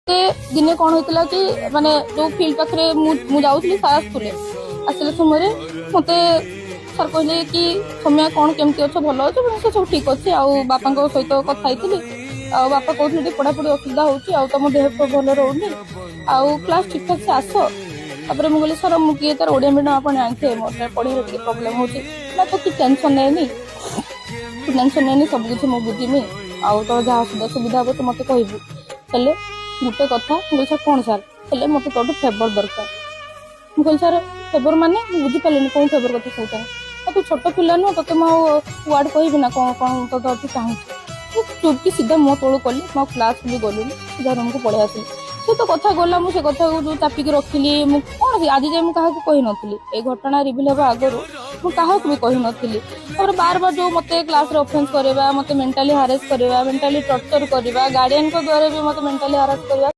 ମତେ ଦିନେ କଣ ହେଇଥିଲା କି, ମାନେ ଯୋଉ ଫିଲ୍ଡ ପାଖରେ ମୁଁ ଯାଉଥିଲି, ସାର୍ ଆସୁଥିଲେ। ଆସିଲା ସମୟରେ ମତେ ସାର୍ କହିଲେ କି, "ସୌମ୍ୟା, କଣ କେମିତି ଅଛ? ଭଲ ଅଛ?" ମୁଁ, "ସେ ସବୁ ଠିକ ଅଛି। ଆଉ ବାପାଙ୍କ ସହିତ କଥା ହେଇଥିଲି, ଆଉ ବାପା କହୁଥିଲେ ଟିକେ ପଢାପଢି ଅସୁବିଧା ହଉଛି, ଆଉ ତମ ଦେହ ଫେହ ଭଲ ରହୁନି, ଆଉ କ୍ଲାସ ଠିକ ଠାକ ସେ ଆସ।" ତାପରେ ମୁଁ କହିଲି, "ସାର୍, ମୁଁ କିଏ ତାର ଓଡିଆ ମିଡିୟମ, ଆପଣ ଜାଣିଥିବେ, ମୋର ପଢିବାରେ ଟିକେ ପ୍ରୋବ୍ଲେମ ହଉଛି।" "ନା, ତୁ କିଛି ଟେନସନ ନେନି, ତୁ ଟେନସନ ନେନି, ସବୁ କିଛି ମୁଁ ବୁଝିମି, ଆଉ ତୋର ଯାହା ଅସୁବିଧା ସୁବିଧା ହବ ତୁ ମତେ କହିବୁ। ହେଲେ ଗୋଟେ କଥା।" ମୁଁ କହିଲି, "ସାର୍, କଣ ସାର୍?" "ହେଲେ ମତେ ତୋଠୁ ଫେଭର ଦରକାର।" ମୁଁ କହିଲି, "ସାର୍, ଫେଭର ମାନେ? ମୁଁ ବୁଝିପାରିଲିନି, କୋଉ ଫେଭର କଥା କହୁଛନ୍ତି?" "ଆଉ ତୁ ଛୋଟ ପିଲା ନୁହଁ, ତତେ ମୁଁ ଆଉ ୱାର୍ଡ କହିବି ନା କଣ? କଣ ତୋତେ ଚାହୁଁଛି?" ମୁଁ ଚୁପକି ସିଧା ମୁହଁ ତଳକୁ କଲି। ମୁଁ ଆଉ କ୍ଲାସକୁ ବି ଗଲିନି, ସିଧା ରୁମକୁ ପଳେଇ ଆସିଲି। ସେ ତ କଥା ଗଲା। ମୁଁ ସେ କଥାକୁ ଯୋଉ ଚାପିକି ରଖିଲି, ମୁଁ କଣ ଆଜି ଯାଏ ମୁଁ କାହାକୁ କହିନଥିଲି। ଏଇ ଘଟଣା ରିଭିଲ୍ ହେବା ଆଗରୁ ମୁଁ କାହାକୁ ବି କହିନଥିଲି। ତାପରେ ବାର ବାର ଯୋଉ ମତେ କ୍ଲାସରେ ଅଫେନ୍ସ କରିବା, ମତେ ମେଣ୍ଟାଲି ହାରେସ୍ କରିବା, ମେଣ୍ଟାଲି ଟର୍ଚର କରିବା, ଗାର୍ଡିଆନଙ୍କ ଦ୍ୱାରା ବି ମତେ ମେଣ୍ଟାଲି ହାରାସ କରିବା।